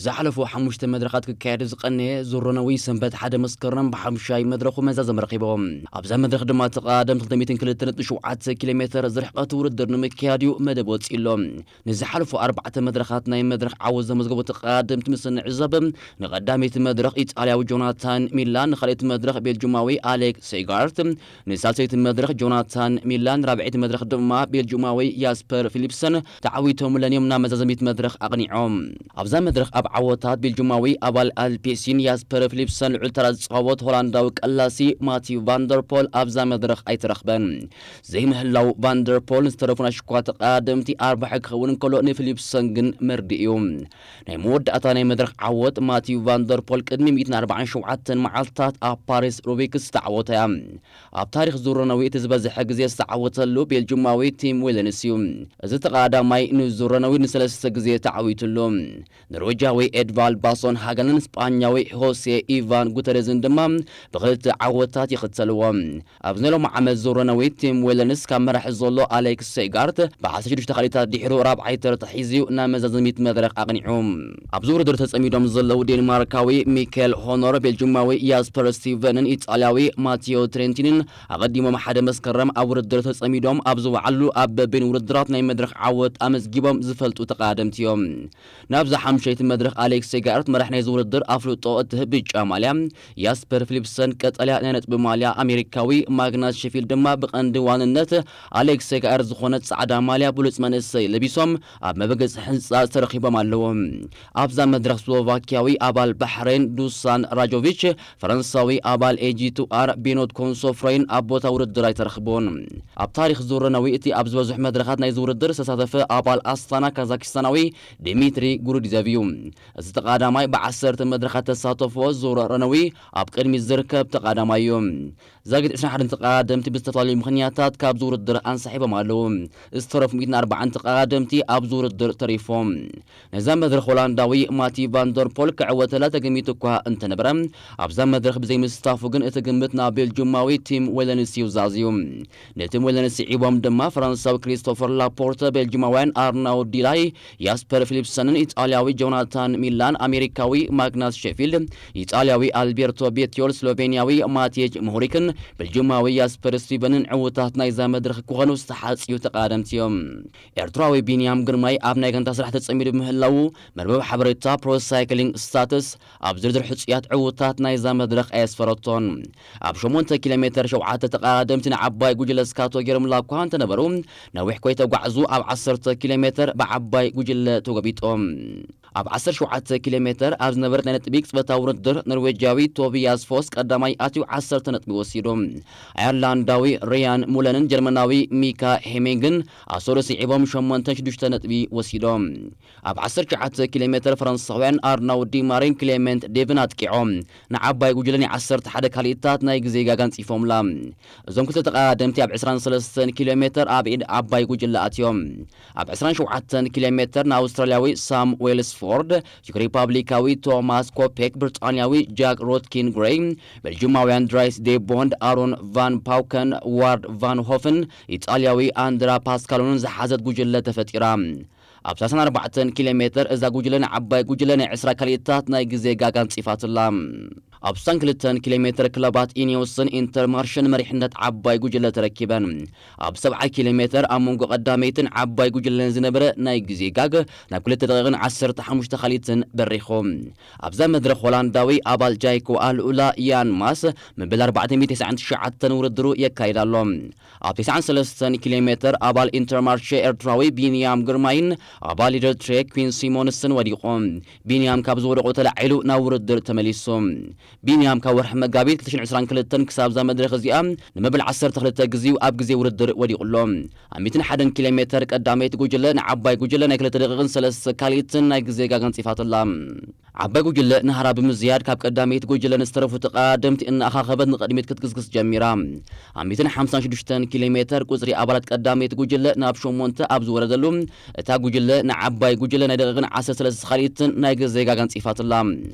ዝሓለፉ ሓሙሽተ መድረኻት ክካየድ ዝቐነየ ዙር ረነዊ ሰንበት ሓደ መስከረም ብሓሙሻይ መድረኹ መዛዘም ረኺቦም። ኣብዛ መድረኽ ድማ ተቐዳደምቲ ክልተ ሚእትን ክልተ ነጥቢ ሸውዓተ ኪሎ ሜተር ዝርሕቐት ውድድር ንምክያድ እዩ መደብ ወፂኡ ኣሎ። ንዝሓለፉ ኣርባዕተ መድረኻት ናይ መድረኽ ዓወት ዘመዝገቡ ተቐዳደምቲ ምስ እንዕዘብ፣ ንቐዳመይቲ መድረኽ ኢጣልያዊ ጆናታን ሚላን፣ ንኻልኣይቲ መድረኽ ቤልጁማዊ ኣሌክ ሴጋርት፣ ንሳልሰይቲ መድረኽ ጆናታን ሚላን፣ ራብዐይቲ መድረኽ ድማ ቤልጁማዊ ያስፐር ፊሊፕሰን ተዓዊቶምለን እዮም ናብ መዛዘሚት መድረኽ ኣቕኒዖም። ኣብዛ መድረኽ ኣብ ዓወታት ቤልጁማዊ ኣባል ኣልፔሲን ያስፐር ፊሊፕሰን ልዑል ተራ ዝጻወት ሆላንዳዊ ቀላሲ ማቲው ቫንደርፖል ኣብዛ መድረኽ ኣይተረኽበን። ዘይምህላው ቫንደርፖል ንዝተረፉ ናይ ሽኳ ተቐዳደምቲ ኣርባሒ ክኸውን እንከሎ ንፊሊፕሰን ግን መርድእ እዩ። ናይ መወዳእታ ናይ መድረኽ ዓወት ማቲው ቫንደርፖል ቅድሚ ሚእትን ኣርባዓን ሸውዓተን መዓልታት ኣብ ፓሪስ ሩቢክ ዝተዓወተ እያ። ኣብ ታሪኽ ዙር ረነዊ እቲ ዝበዝሐ ግዜ ዝተዓወተሉ ቤልጁማዊ ቲም ዊለንስ እዩ። እዚ ተቐዳዳማይ ንዙር ረነዊ ንሰለስተ ግዜ ተዓዊትሉ። ኖርዌጃዊ ኤድቫል ባሶን ሃገንን ስጳኛዊ ሆሴ ኢቫን ጉተሬዝን ድማ ብኽልተ ዓወታት ይኽተልዎ። ኣብዚ ናይ ሎሚ ዓመት ዙር ረነዊ ቲም ዊለንስ ካብ መራሒ ዘሎ ኣሌክስ ሴጋርት ብዓሰርተ ሽዱሽተ ካልኢታት ድሒሩ ራብዓይ ተርታ ሒዙ ናብ መዛዘሚት መድረኽ ኣቕኒዑ። ኣብዚ ውድድር ተጸሚዶም ዘለዉ ዴንማርካዊ ሚካኤል ሆኖር፣ ቤልጁማዊ ያስፐር ስቲቨንን ኢጣልያዊ ማቲዮ ትሬንቲንን ኣቐዲሞም ሓደ መስከረም ኣብ ውድድር ተጸሚዶም ኣብ ዝወዓሉ ኣብ በበይን ውድድራት ናይ መድረኽ ዓወት ኣመዝጊቦም ዝፈልጡ ተቐዳደምቲ እዮም። ናብዛ ሓምሸይቲ መድረኽ ኣሌክስ ሴጋርት መራሕ ናይዚ ውድድር ኣፍልጦ እትህብ ብጫ ማልያ፣ ያስፐር ፊሊፕሰን ቀጠልያ ናይ ነጥቢ ማልያ፣ ኣሜሪካዊ ማግናስ ሼፊልድ ድማ ብቐንዲ ዋንነት ኣሌክስ ሴጋርት ዝኾነ ጻዕዳ ማልያ ብሉጽ መንእሰይ ለቢሶም ኣብ መበገሲ ህንጻ ተረኺቦም ኣለዉ። ኣብዛ መድረኽ ስሎቫኪያዊ ኣባል ባሕሬን ዱሳን ራጆቪች፣ ፈረንሳዊ ኣባል ኤጂ ቱ ኣር ቤኖት ኮንሶፍሮይን ኣብ ቦታ ውድድር ኣይተረኽቡን። ኣብ ታሪኽ ዙር ረነዊ እቲ ኣብ ዝበዝሑ መድረኻት ናይዚ ውድድር ዝተሳተፈ ኣባል ኣስታና ካዛኪስታናዊ ዲሚትሪ ጉሩዲዘቭ እዩ። እዚ ተቐዳዳማይ ብዓሰርተ መድረኻት ተሳተፎ ዙር ረነዊ ኣብ ቅድሚት ዝርከብ ተቐዳዳማይ እዩ። ዛጊት ዕስራን ሓደን ተቐዳደምቲ ብዝተፈላለዩ ምኽንያታት ካብዚ ውድድር ኣንሳሒቦም ኣለዉ። ዝተረፉ ሚእትን ኣርባዓን ተቐዳደምቲ ኣብዚ ውድድር ተሪፎም። ነዛ መድረኽ ሆላንዳዊ ማቲ ቫንደርፖል ክዕወተላ ተገሚቱ እኳ እንተነበረ፣ ኣብዛ መድረኽ ብዘይምስታፉ ግን እቲ ግምት ናብ ቤልጁማዊ ቲም ዌለንስ እዩ ዛዝዩ። ነቲ ዌለንስ ስዒቦም ድማ ፈረንሳዊ ክሪስቶፈር ላፖርተ፣ ቤልጁማውያን ኣርናውድ ዲላይ፣ ያስፐር ፊሊፕሰንን ኢጣልያዊ ጆናታን ሚላን፣ ኣሜሪካዊ ማግናስ ሼፊልድ፣ ኢጣልያዊ ኣልቤርቶ ቤትዮል፣ ስሎቬንያዊ ማቲጅ ሙሁሪክን ቤልጁማዊ ያስፐር ስቲቨንን ዕውታት ናይዛ መድረኽ ክኾኑ ዝተሓጽዩ ተቐዳደምቲ እዮም። ኤርትራዊ ቢንያም ግርማይ ኣብ ናይ ጋንታ ስራሕ ተጸሚዱ ብምህላዉ፣ መርበብ ሓበሬታ ፕሮ ሳይክሊንግ ስታትስ ኣብ ዝርዝር ሕጹያት ዕውታት ናይዛ መድረኽ ኣየስፈረቶን። ኣብ ሸሞንተ ኪሎ ሜተር ሸውዓተ ተቐዳደምቲ ንዓባይ ጉጅለ ስካቶ ገይሮምላ እኳ እንተነበሩ፣ ነዊሕ ኮይተጓዕዙ ኣብ ዓሰርተ ኪሎ ሜተር ብዓባይ ጉጅለ ተጎቢጦም። ኣብ ዓሰርተ ሸውዓተ ኪሎ ሜተር ኣብ ዝነበረት ናይ ነጥቢ ቅጽበታዊ ውድድር፣ ኖርዌጃዊ ቶቢያስ ፎስ ቀዳማይ ኣትዩ ዓሰርተ ነጥቢ ወሲዱ። ኣየርላንዳዊ ሪያን ሙለንን ጀርመናዊ ሚካ ሄሚንግን ኣሰሩ ስዒቦም ሸሞንተን ሽዱሽተ ነጥቢ ወሲዶም። ኣብ ዓሰርተ ትሽዓተ ኪሎ ሜተር ፈረንሳውያን ኣርናውድ ዲማሪን ክሌመንት ዴቭን ኣጥቂዖም ንዓባይ ጉጅለ ናይ ዓሰርተ ሓደ ካልኢታት ናይ ግዜ ጋጋ ኣንጺፎምላ። እዞም ክልተ ተቐዳደምቲ ኣብ ዕስራን ሰለስተን ኪሎ ሜተር ኣብ ኢድ ዓባይ ጉጅለ ኣትዮም። ኣብ ዕስራን ሸውዓተን ኪሎ ሜተር ንኣውስትራልያዊ ሳም ዌልስፎርድ፣ ቹክ ሪፓብሊካዊ ቶማስ ኮፔክ፣ ብሪጣንያዊ ጃክ ሮትኪን ግሬይ፣ ቤልጅማውያን ድራይስ ዴቦንድ፣ ኣሮን ቫን ፓውከን፣ ዋርድ ቫን ሆፍን ኢጣልያዊ ኣንድራ ፓስካሎንን ዝሓዘት ጉጅለ ተፈጢራ። ኣብ ሰላሳን ኣርባዕተን ኪሎ ሜተር እዛ ጉጅለ ንዓባይ ጉጅለ ናይ ዕስራ ካልኢታት ናይ ግዜ ጋጋ ኣንጺፋትላ። ኣብ ስሳን ክልተን ኪሎ ሜተር ክለባት ኢኒዮስን ኢንተርማርሽን መሪሕነት ዓባይ ጉጅለ ተረኪበን። ኣብ ሰብዓ ኪሎ ሜተር ኣብ መንጎ ቀዳመይትን ዓባይ ጉጅለን ዝነበረ ናይ ግዜ ጋግ ናብ ክልተ ደቂቕን ዓሰርተ ሓሙሽተ ካልኢትን በሪኹ። ኣብዛ መድረኽ ሆላንዳዊ ኣባል ጃይኮ ኣልኡላ ያን ማስ መበል ኣርባዕተ ሚእቲ ተስዓን ትሽዓተን ውድድሩ የካይድ ኣሎ። ኣብ ተስዓን ሰለስተን ኪሎ ሜተር ኣባል ኢንተርማርሼ ኤርትራዊ ቢንያም ግርማይን ኣባል ሊደር ትሬክ ኩን ሲሞንስን ወዲቑ። ቢንያም ካብ ዝወደቑ ተላዒሉ ናብ ውድድር ተመሊሱ። ቢንያም ካብ ወርሒ መጋቢት ክልተ ሽሕን ዕስራን ክልተን ክሳብ እዛ መድረኽ እዚኣ ንመበል ዓሰርተ ክልተ ግዜኡ ኣብ ግዜ ውድድር ወዲቑ ኣሎ። ኣብ ሚእትን ሓደን ኪሎ ሜተር ቀዳመይቲ ጉጅለ ንዓባይ ጉጅለ ናይ ክልተ ደቂቕን ሰለስተ ካልኢትን ናይ ግዜ ጋግ ኣንጺፋትላ። ዓባይ ጉጅለ ናህራ ብምዝያድ ካብ ቀዳመይቲ ጉጅለ ንዝተረፉ ተቐዳደምቲ እናኣኻኸበት ንቕድሚት ክትግስግስ ጀሚራ። ኣብ ሚእትን ሓምሳን ሽዱሽተን ኪሎ ሜተር ቁጽሪ ኣባላት ቀዳመይቲ ጉጅለ ናብ ሸሞንተ ኣብ ዝወረደሉ፣ እታ ጉጅለ ንዓባይ ጉጅለ ናይ ደቂቕን ዓሰርተ ሰለስተ ካልኢትን ናይ ግዜ ጋግ ኣንጺፋትላ።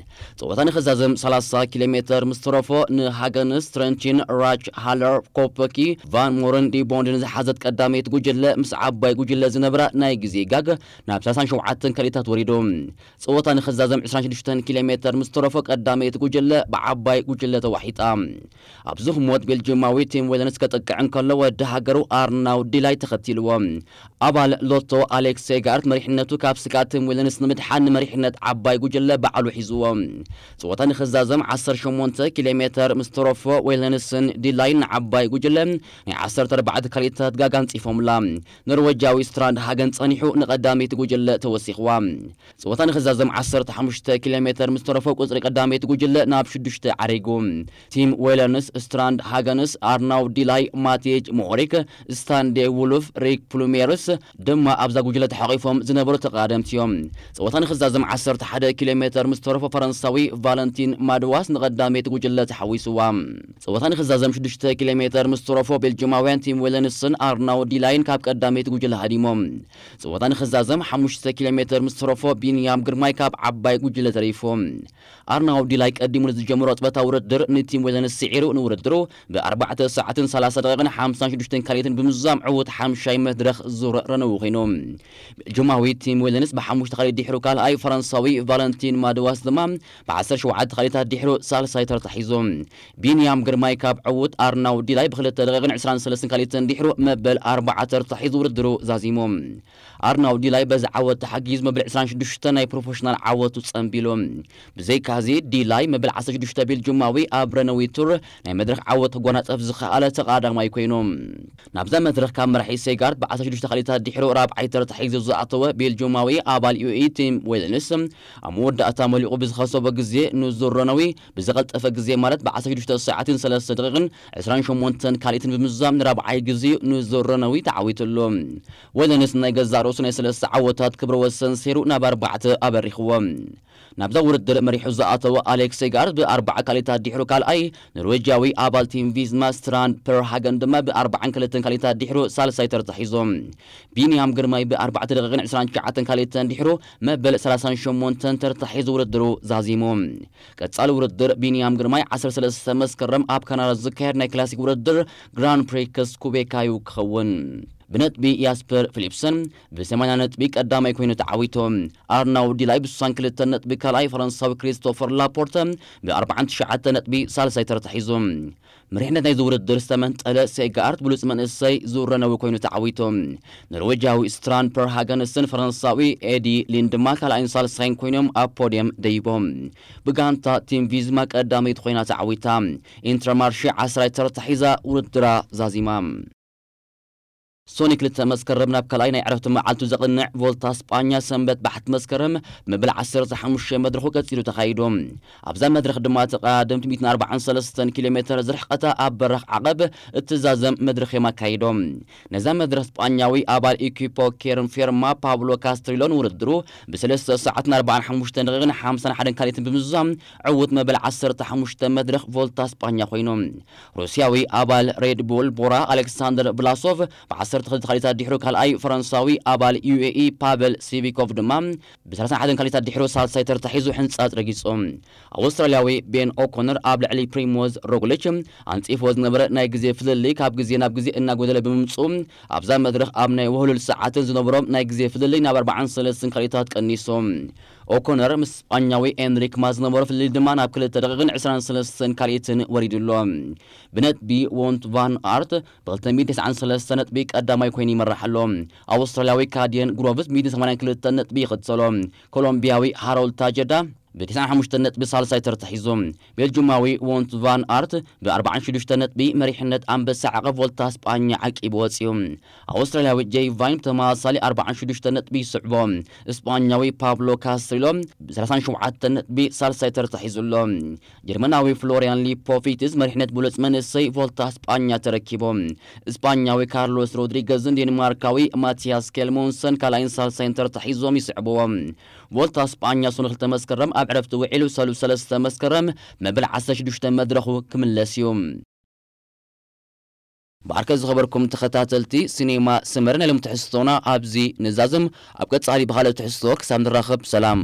ጸወታ ንኽዛዘም ሰላሳ ኪሎ ሜተር ምስ ተረፎ ንሃገንስ ትረንቺን ራች ሃለር ኮፐኪ ቫን ሞረን ዲቦንድን ዝሓዘት ቀዳመይቲ ጉጅለ ምስ ዓባይ ጉጅለ ዝነብራ ናይ ግዜ ጋግ ናብ ሰላሳን ሸውዓተን ካልኢታት ወሪዱ። ጸወታ ንኽዛዘም ዕስራን ሽዱሽተን ኪሎ ሜተር ምስ ተረፎ ቀዳመይቲ ጉጅለ ብዓባይ ጉጅለ ተዋሒጣ። ኣብዚ ህሞት ቤልጅማዊ ቲም ዌለንስ ከጥቅዕ እንከሎ ወዲ ሃገሩ ኣርናው ዲላይ ተኸቲልዎ። ኣባል ሎቶ ኣሌክስ ሴጋርት መሪሕነቱ ካብ ስጋት ቲም ዌለንስ ንምድሓን ንመሪሕነት ዓባይ ጉጅለ ባዕሉ ሒዝዎ። ጸወታ ንኽዛዘም ዓሰርተ ሸሞንተ ኪሎ ሜተር ምስ ተረፎ ዌለንስን ዲላይን ንዓባይ ጉጅለ ናይ ዓሰርተ ኣርባዕተ ካልኢታት ጋግ ኣንጺፎምላ። ኖርወጃዊ ስትራንድ ሃገን ጸኒሑ ንቐዳመይቲ ጉጅለ ተወሲኽዋ። ጸወታ ንኽዛዘም ዓሰርተ ሓሙሽተ ኪሎ ሜተር ምስ ተረፎ ቁጽሪ ቀዳመይቲ ጉጅለ ናብ ሽዱሽተ ዓሪጉ። ቲም ዌለንስ፣ ስትራንድ ሃገንስ፣ ኣርናው ዲላይ፣ ማቴጅ ሞሪክ፣ ስታንዴ ውሉፍ፣ ሪክ ፕሉሜርስ ድማ ኣብዛ ጉጅለ ተሓቒፎም ዝነበሩ ተቐዳደምቲ እዮም። ጸወታ ንኽዛዘም ዓሰርተ ሓደ ኪሎ ሜተር ምስ ተረፎ ፈረንሳዊ ቫለንቲን ማድዋስ ንቐዳመይቲ ጉጅለ ተሓዊስዋ። ጸወታ ንኽዛዘም ሽዱሽተ ኪሎ ሜተር ምስ ተረፎ ቤልጅማውያን ቲም ዌለንስን ኣርናው ዲላይን ካብ ቀዳመይቲ ጉጅለ ሃዲሞም። ጸወታ ንኽዛዘም ሓሙሽተ ኪሎ ሜተር ምስ ተረፎ ቢንያም ግርማይ ካብ ዓባይ ጉጅለ ተሪፉ። ኣርናው ዲላይ ቀዲሙ ንዝጀመሮ ጸወታ ውድድር ንቲም ዌለንስ ስዒሩ ንውድድሩ ብኣርባዕተ ሰዓትን ሰላሳ ደቂቕን ሓምሳን ሽዱሽተን ካልኢትን ብምዝዛም ዕዉት ሓምሻይ መድረኽ ዙር ረነው ኮይኑ። ቤልጅማዊ ቲም ዌለንስ ብሓሙሽተ ካልኢት ድሕሩ ካልኣይ፣ ፈረንሳዊ ቫለንቲን ማድዋስ ድማ ብዓሰርተ ሸውዓተ ካልኢታት ድሕሩ ሳልሳይ ተርታ ሒዙ። ቢንያም ግርማይ ካብ ዕዉት ኣርናው ዲላይ ብክልተ ደቂቕን ዕስራን ሰለስተን ካልኢትን ድሕሩ መበል ኣርባዓ ተርታ ሒዙ ውድድሩ ዛዚሙ። ኣርናው ዲላይ በዚ ዓወት ተሓጊዙ መበል ዕስራን ሽዱሽተ ናይ ፕሮፌሽናል ዓወቱ ጸንቢሉ። ብዘይካዚ ዲላይ መበል ዓሰርተ ሽዱሽተ ቤልጅማዊ ኣብ ረነዊ ቱር ናይ መድረኽ ዓወት ክጎናጸፍ ዝኸኣለ ተቐዳማይ ኮይኑ። ናብዛ መድረኽ ካብ መራሒ ሴጋርት ብዓሰርተ ሽዱሽተ ካልኢታት ድሕሩ ራብዓይ ተርታ ሒዙ ዝኣተወ ቤልጅማዊ ኣባል ዩኤኢ ቲም ዌለንስ ኣብ መወዳእታ መሊቑ ብዝኸሰቦ ግዜ ንዙር ረነዊ ብዝቐልጠፈ ግዜ ማለት ብዓሰርተ ሽዱሽተ ሰዓትን ሰለስተ ደቂቕን ዕስራን ሸሞንተን ካልኢትን ብምዝዛም ንራብዓይ ግዜኡ ንዙር ረነዊ ተዓዊትሉ። ዌለንስ ናይ ገዛእ ርእሱ ናይ ሰለስተ ዓወታት ክብረ ወሰን ሰይሩ ናብ ኣርባዕተ ኣበሪኽዎ። ናብዛ ውድድር መሪሑ ዝኣተወ ኣሌክስ ሴጋርት ብኣርባዓ ካልኢታት ድሕሩ ካልኣይ፣ ኖርዌጃዊ ኣባል ቲም ቪዝማ ስትራንድ ፐርሃገን ድማ ብኣርባዓን ክልተን ካልኢታት ድሕሩ ሳልሳይ ተርታ ሒዞም። ቢንያም ግርማይ ብኣርባዕተ ደቂቕን ዕስራን ትሽዓተን ካልኢተን ድሕሩ መበል ሰላሳን ሸሞንተን ተርታ ሒዙ ውድድሩ ዛዚሙ። ቀጻሊ ውድድር ቢንያም ግርማይ ዓሰርተ ሰለስተ መስከረም ኣብ ካናዳ ዝካየድ ናይ ክላሲክ ውድድር ግራን ፕሪክስ ኩቤካዩ ክኸውን። ብነጥቢ ያስፐር ፊሊፕሰን ብ80 ነጥቢ ቀዳማይ ኮይኑ ተዓዊቱ። ኣርናው ዲላይ ብ62 ነጥቢ ካልኣይ፣ ፈረንሳዊ ክሪስቶፈር ላፖርተ ብ49 ነጥቢ ሳልሳይ ተርታ ሒዙ። መሪሕነት ናይዚ ውድድር ዝተመንጠለ ሴጋኣርት ብሉጽ መንእሰይ ዙር ረነዊ ኮይኑ ተዓዊቱ። ኖርዌጃዊ ስትራን ፐርሃገንስን ፈረንሳዊ ኤዲ ሊን ድማ ካልኣይን ሳልሳይን ኮይኖም ኣብ ፖድየም ደይቦም። ብጋንታ ቲም ቪዝማ ቀዳመይቲ ኮይና ተዓዊታ። ኢንተርማርሺ ዓስራይ ተርታ ሒዛ ውድድራ ዛዚማ። ሶኒ ክልተ መስከረም ናብ ካልኣይ ናይ ዕረፍቲ መዓልቱ ዘቕንዕ ቮልታ ስጳኛ ሰንበት ባሕቲ መስከረም መበል ዓሰርተ ሓሙሽተ መድረኹ ቀጺሉ ተኻይዱ። ኣብዛ መድረኽ ድማ ተቐዳደምቲ ሚእትን ኣርባዓን ሰለስተን ኪሎ ሜተር ዝርሕቐታ ኣብ በረኽ ዓቐብ እትዛዘም መድረኽ እዮም ኣካይዶም። ነዛ መድረኽ ስጳኛዊ ኣባል ኢኪፖ ኬርን ፌርማ ፓብሎ ካስትሪሎን ውድድሩ ብሰለስተ ሰዓትን ኣርባዓን ሓሙሽተን ደቂቕን ሓምሳን ሓደን ካልኢትን ብምዝዛም ዕዉት መበል ዓሰርተ ሓሙሽተ መድረኽ ቮልታ ስጳኛ ኮይኑ። ሩስያዊ ኣባል ሬድ ቡል ቦራ ኣሌክሳንደር ብላሶቭ ብ12 ካልኢታት ድሕሩ ካልኣይ፣ ፈረንሳዊ ኣባል ዩኤኢ ፓቨል ሲቪኮቭ ድማ ብ31 ካልኢታት ድሕሩ ሳልሳይ ተርታ ሒዙ ሕንጻጽ ረጊጹ። ኣውስትራልያዊ ቤን ኦኮነር ኣብ ልዕሊ ፕሪሞዝ ሮግሊች ኣንጺፍዎ ዝነበረ ናይ ግዜ ፍልልይ ካብ ግዜ ናብ ግዜ እናጎደለ ብምምጽኡ ኣብዛ መድረኽ ኣብ ናይ ውህሉል ሰዓትን ዝነበሮም ናይ ግዜ ፍልልይ ናብ ኣርባዓን ሰለስተን ካልኢታት ቀኒሱ። ኦኮነር ምስ ስጳኛዊ ኤንሪክ ማዝ ዝነበሮ ፍልልይ ድማ ናብ ክልተ ደቂቕን ዕስራን ሰለስተን ካልኢትን ወሪዱ ኣሎ። ብነጥቢ ዎንት ቫን ኣርት ብ293 ነጥቢ ቀዳማይ ኮይኑ ይመርሕ ኣሎ። ኣውስትራልያዊ ካድየን ግሮቭስ ብ182 ነጥቢ ይኽተሎ። ኮሎምቢያዊ ሃሮልድ ታጀዳ ብ95 ነጥቢ ሳልሳይ ተርታ ሒዙ። ቤልጁማዊ ዎንት ቫን ኣርት ብ46 ነጥቢ መሪሕነት ኣንበሳ ዓቐብ ቮልታ ስጳኛ ዓቂቡ ወጺኡ። ኣውስትራልያዊ ጄይ ቫይን ተመሳሳሊ 46 ነጥቢ ይስዕቦ። ስጳኛዊ ፓብሎ ካስትሪሎ ብ37 ነጥቢ ሳልሳይ ተርታ ሒዙ ኣሎ። ጀርመናዊ ፍሎሪያን ሊፖቪትስ መሪሕነት ብሉጽ መንእሰይ ቮልታ ስጳኛ ተረኪቡ። ስጳኛዊ ካርሎስ ሮድሪገዝን ዴንማርካዊ ማቲያስ ኬልሞንሰን ካልኣይን ሳልሳይን ተርታ ሒዞም ይስዕብዎ። ቮልታ ስጳኛ ሶኒ ክልተ መስከረም ኣብ ዕረፍቲ ውዒሉ ሰሉስ ሰለስተ መስከረም መበል ዓሰርተ ሽዱሽተ መድረኹ ክምለስ እዩ። ብዓርከ ዝኸበርኩም ተኸታተልቲ ሲኔማ ሰመረ፣ ናይ ሎም ትሕዝቶና ኣብዚ ንዛዝም። ኣብ ቀጻሊ ብኻልእ ትሕዝቶ ክሳብ ንራኸብ ሰላም።